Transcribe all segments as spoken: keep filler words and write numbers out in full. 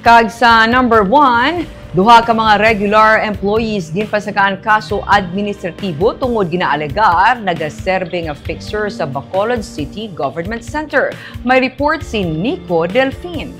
Kag sa number one, duha ka mga regular employees ginpasakaan kaso administratibo tungod ginaalegar nagaserbe nga fixer sa Bacolod City Government Center. May report si Nico Delfin.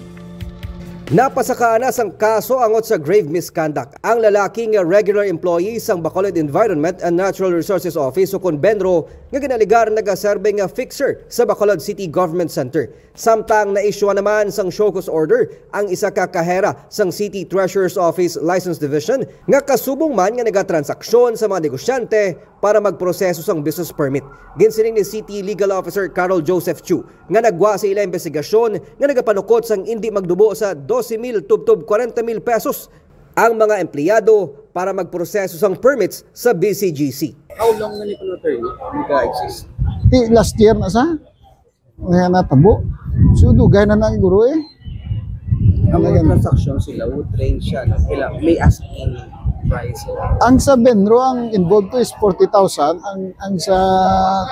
Napasakaan na sang kaso angot sa grave misconduct ang lalaki nga regular employee sang Bacolod Environment and Natural Resources Office, ukon BENRO, nga ginaalegar nagaserbe nga fixer sa Bacolod City Government Center. Samtang na-issue naman sang show cause order ang isa ka kahera sang City Treasurer's Office License Division nga kasubong man nga nagatransaksyon sa mga negosyante para magproseso sang business permit. Ginsiling ni City Legal Officer Carol Joseph Chu nga nagwa sa ila investigasyon nga nagapanukot sang indi magdubo sa dose mil tubtob kwarenta mil pesos ang mga empleyado para magproseso sang permits sa B C G C. How long na ni kuno, attorney, nag-exist? Ti last year na sa nga natabo. So, dugay na na, guro, eh. Ang Ano mga yan? Transaction sila would range siya, no? Kila, may asking price sila. Ang sa BENRO, ang involved to is forty thousand, ang, ang sa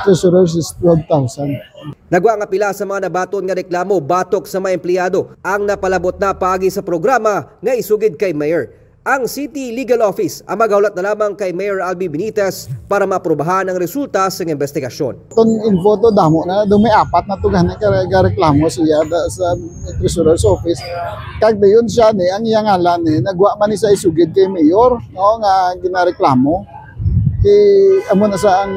treasurers is twelve thousand. Nagwa nga pila sa mga nabaton nga reklamo batok sa mga empleyado ang napalabot na paagi sa programa nga isugid kay Mayor. Ang City Legal Office ang magahulat na lamang kay Mayor Albee Benitez para maaprubahan ang resulta sang investigasyon. Ton info to, damo na, do may apat na to gani ka, ka reklamo siya da, sa Treasurer's Office. Kag dayon siya ni, ang iya ngalan ni, nagwa man ni sa isugid kay Mayor, no, nga ginareklamo. Ti amo na sa ang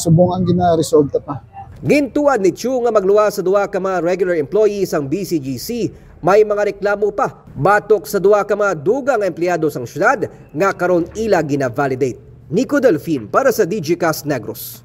subong ang ginaresolta pa. Gintuad ni Chu nga magluwas sa duha ka mga regular employees ang B C G C, may mga reklamo pa batok sa duha ka mga dugang empleyado sang syudad nga karon ila gina-validate. Nico Delfin para sa Digicast Negros.